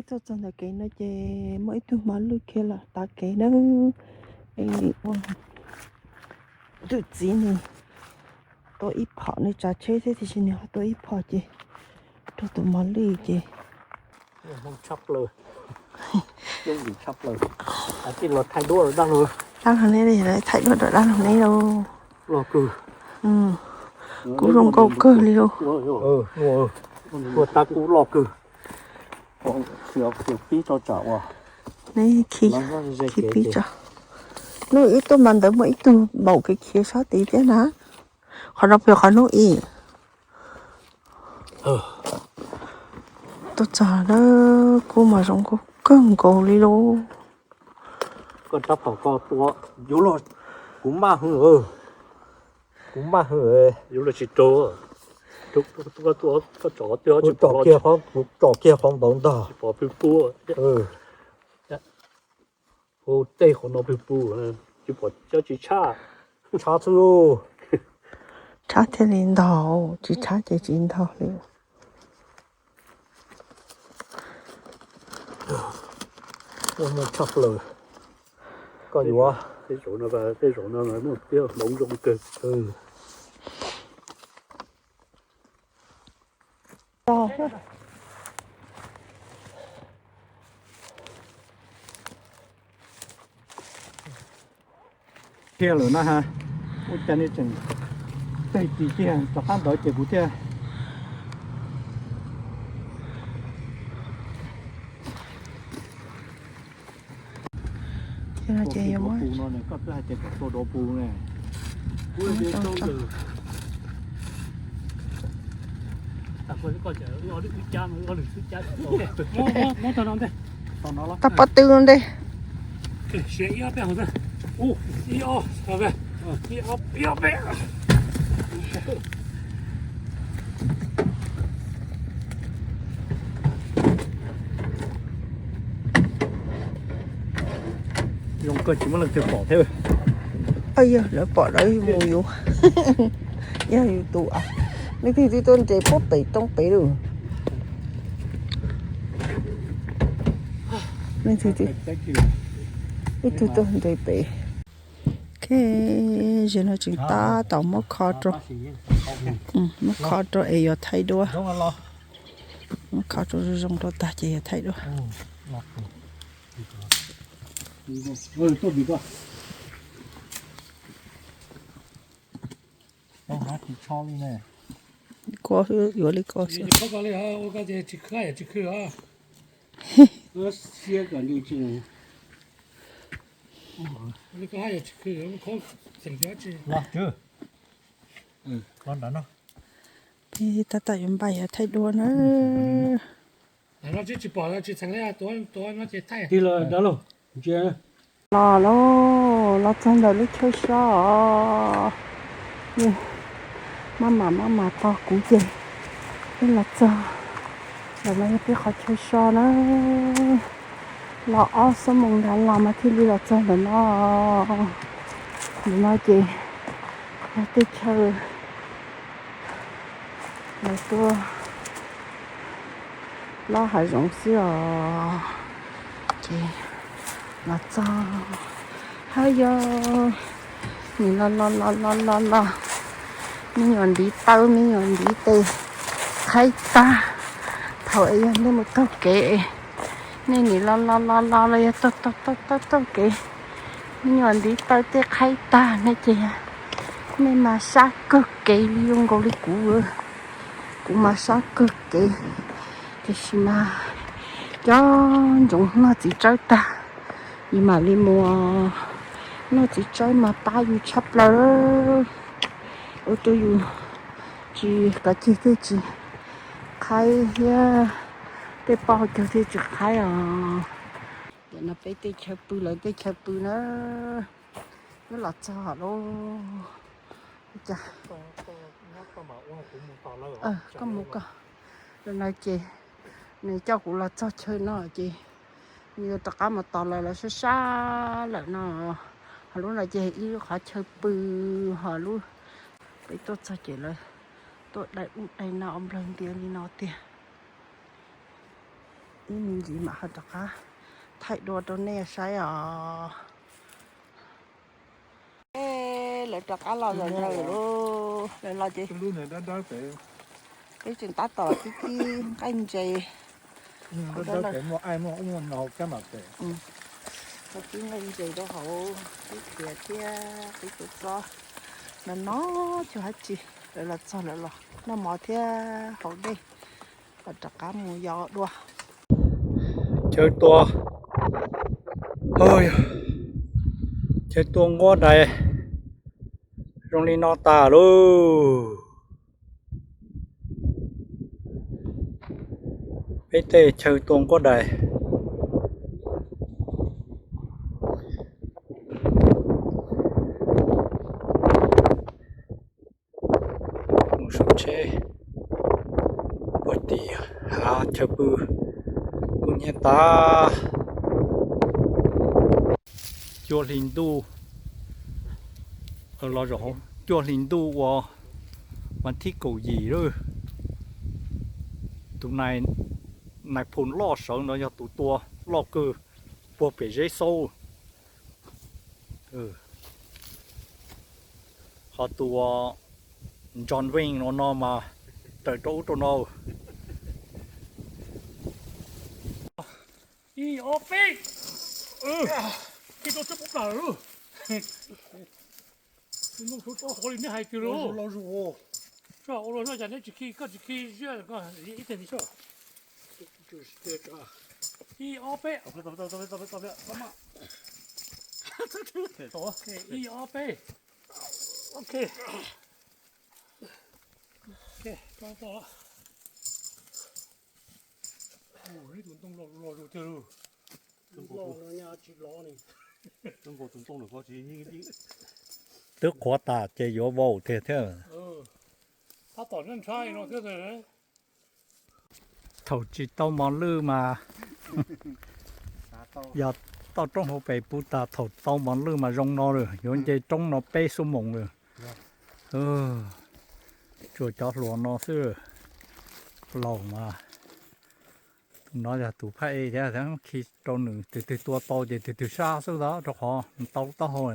Tuaj txog ntawm kev no ces muaj ib tug mos lwj khiav los tav kev na. Tus txiv nws tua ib phom, nws tsav tsheb thiab tiam sis nws ho tua ib phom ces raug tus mos lwj ces. Dab laug ne, thaij duab rau dab laug ne lauj. Kub zoo nkauj kawg li lauj. Neb khi pib tso. Hnub wb tuaj mas ntawd muaj ib tug npaum kev khiav sab tid thiab na. Qhov no pem qhov hnub ib. Tuaj txog na, kub mas zoo nkauj kawg nkaus li lauj. Koj rab phom ko tua, yuav luag, kuv maj hwv, kuv maj hwv, yuav luag tsis raug. Koj tsom kiag qhov, kuv tsom kiag qhov npaum ntag. Tsis pom pw pub. Hu tej qhov no pw pub, tsis pom, tsis tshab. Tshab xwb lauj. Tshab thiaj li ntog, tsis tshab ces tsis ntog li. Muaj muaj tshaj plaws. Koj yuav. Tej zaum no, tej zaum no muaj tiab hmoov zoo kawg. Thiaj lawm na ha. Ua cas nej tseem teg tis kiag rov qab ntawd ces kuv thiaj. Ces no ces yuav muab pu no ne, koj twb hais tias kom tua dua pu ne. Tau pob tw ntej. Zoo kawg tsis muaj leej twg pom thiab. Yog lawv pom lawv mus yus, yog yus tus, leej twg twb tuaj nres puag pem roob pem lawm. Leej twg twb, ib tug tuaj nres pem. Ok, zaum no tseem tab tom muab kho rau, muab kho rau es yuav thaij duab. Muab kho rau zoo zoo rau tag ces yuav thaij duab. Kua yuav li ko xwb. Tab tom yuav npaj yuav thaij duab na. Los lauj, los txog ntawm lub chaw so os. Maj mam maj mam tos kuv ces peb los txog ntawm no yog peb qhov chaw so na. Los ob xuab moos nrad los mas thiaj li los txog ntawm no. Ntawm no ces yog tej chaw lawv tuaj plob hav zoov xwb os. Ces los txog, haj yog, nim los los los los los los, me nyuam ntiv taw me nyuam ntiv tes qhaib tag. Thaum es yog nej mus taug kev, nej nim los los los los los yog taug taug taug taug kev, me nyuam ntiv taw tej qhaib tag ne ces nej mas sab kawg kev li, zoo nkaus li kuv. Kuv mas sab kawg kev, tiam sis mas cov ntsoov noj txiv tsawb tag, yus mam li mus noj txiv tsawb mas pab yus tshaj plaws. Ua rau yus tsis kav ceg thiaj tsis qhaib thiab, tej poj caug thiaj tsis qhaib os. Tam no peb tej chaw pw lawv tej chaw pw na, wb los txog lawm. Cas koj mus koj, no ces nws coj kuv los txog chaw no ces nws yuav rov qab mus tos lawv, lawv sab sab lawm no. Ho lub no ces ib lub qhov chaw pw, ho lub peb tuaj txog ces lawv tuaj dai ub dai no nplawg ntiav li no tiag. Ib me ntsis mam ho rov qab thaij dua rau nej saib os. Lawv rov qab los zom zaws lawm lauj. Lawv los ces peb tseem tab tom kib kib nqaij ntses. Kib nqaij ntses rau hauv qib khiav thiab qib txob txob no no. Cuag dab tsi, lawv los txog lawv los noj mov thiab haus dej, kom rov qab mus yos dua. Chaw tua, chaw tua nquab dais zoo li no tas lauj. Peb tej chaw tua nquab dais. Mus saum tsheb puag tim hav chaw pw kuj nyiab tas. Cuaj hli ntuj, los zaum hauv cuaj hli ntuj ua vas thib kaum yim lawm. Tus nais, nais phoo loj sawv no yog tus tua loj kawg puag pem Zeb Xaub. Ho tus John Wayne no no mas raws rau ub rau no. Ib ob peb. Khi tau txog pub plam lawm. Noj suav tsob qhov li neb hais tiag lauj. Tso ua luaj no cas neb tsis khi, koj tsis khi ziab, ib teg ntsis tso. Ib ob peb. Ib ob peb. Ok. Tus ntoo los los zus tiag lauj. Twb qhuav tas ces yuav vau tiag thiab. Tab tom nab nrhab no thiab. Thaum tsis tau mos lwj mas, yog toj roob hauv pes puv tas, thaum tau mos lwj mas zoo no lawm, yuav nce roob no peb xuab moos lawm. Tsuas cov hluas no xwb, laus mas. Tus no yog tus phaj ej thiab, khi rau nws, tus twg tua tau ces tus twg sab xwb ntag, rau qhov tau taub hau.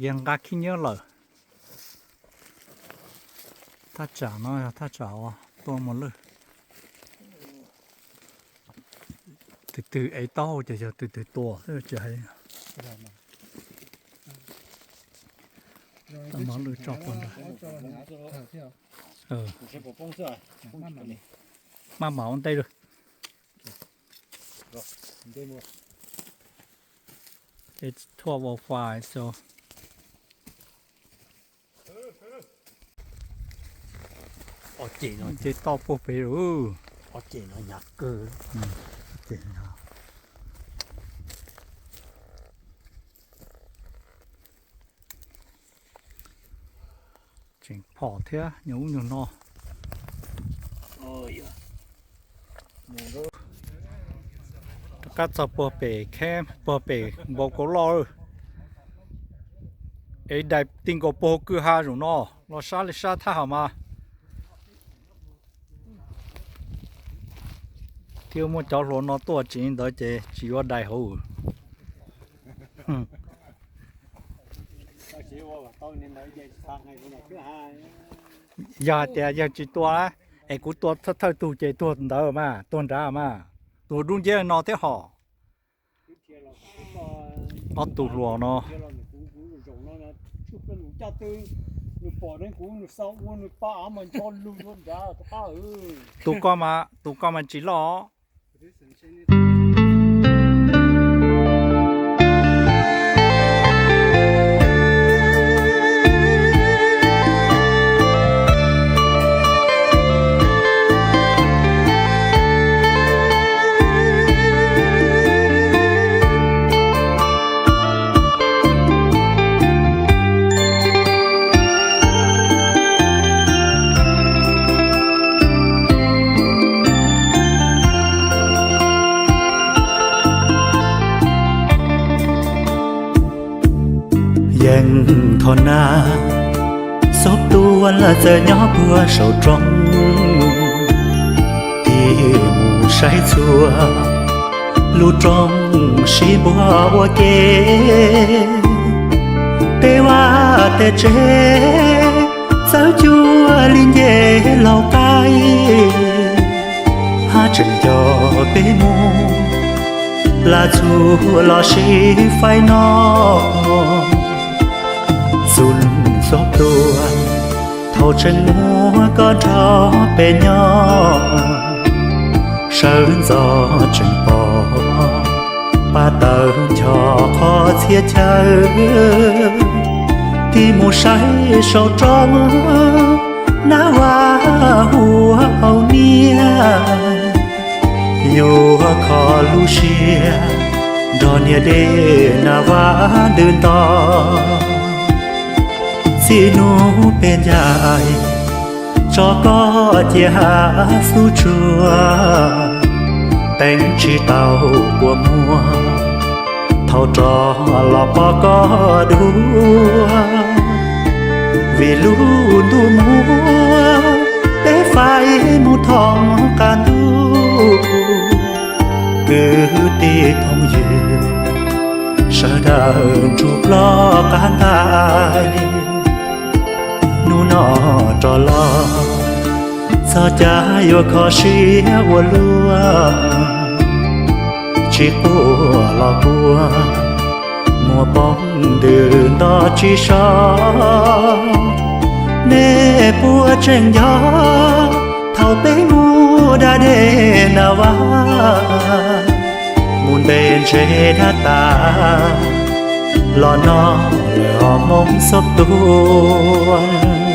Yog nqa khib nyiab lawm. Thaj tsam no yog thaj tsam uas tua mos lwj. Tus twg ev taub hau ces yog tus twg tua xwb tsis hais. Tau mos lwj tso puag nrad. Maj mam ua ntej lawm. It's twelve oh five, so. Ces toj puag pem lawm. Tseem phom thiab nyuag ub nyuag no. Rov qab txog puag pem kheb puag pem npau kauv loj lawm. Es dais ti nkaus puag hauv kwj ha zaum no los sab li sab thaj hauv mas. Thiab muaj cov hluas no tuaj tsis li ntawd ces tsis yuav dais hauv. Yog hais tias yog tsis tua, es kuv tua thawj tug ces tuag ntawd mas, tuag nrad mas, tus dub nciab no thiab hos. Ob tug hluas no. Tus koj mas, tus koj mas tsis loj. Yeej thaum na, Xob Tuam txawm nyob puag saum roob, tig mus saib txhua lub roob sib npuab ua ke. Tej vaj tej tsev txawb cuag li ncej laug qaib, haj tseem nco peb mus lam txhua los sib faib no. Xub Xob Tuam, thaum tseem muaj koj nrog peb nyob, sawv ntxov tseem pom pab tawv ncho qhov txhia chaw. Tig mus saib saum roob, nab vaj huab hauv niaj, yuav kho lub siab nrog niag dej nab vaj ntws nto. Txij hnub peb ncaim, tso koj cia hav xub tsuag, teev tsis tau kua muag, thaum rov los pom koj dua. Vim lub ntuj muab peb faib mus thoob qab ntuj, kwv tij phooj ywg sawv daws nrug plob qab ntais. Hnub no rov los, txog caij yuav kho siab ua luaj, tsis quaj los quaj, muaj poob ntws nto tsis so. Nej puas tseem nco thaum peb mus da dej nab vaj, mus ntes ntses dab tas, los no lawm os Hmoob Xob Tuam.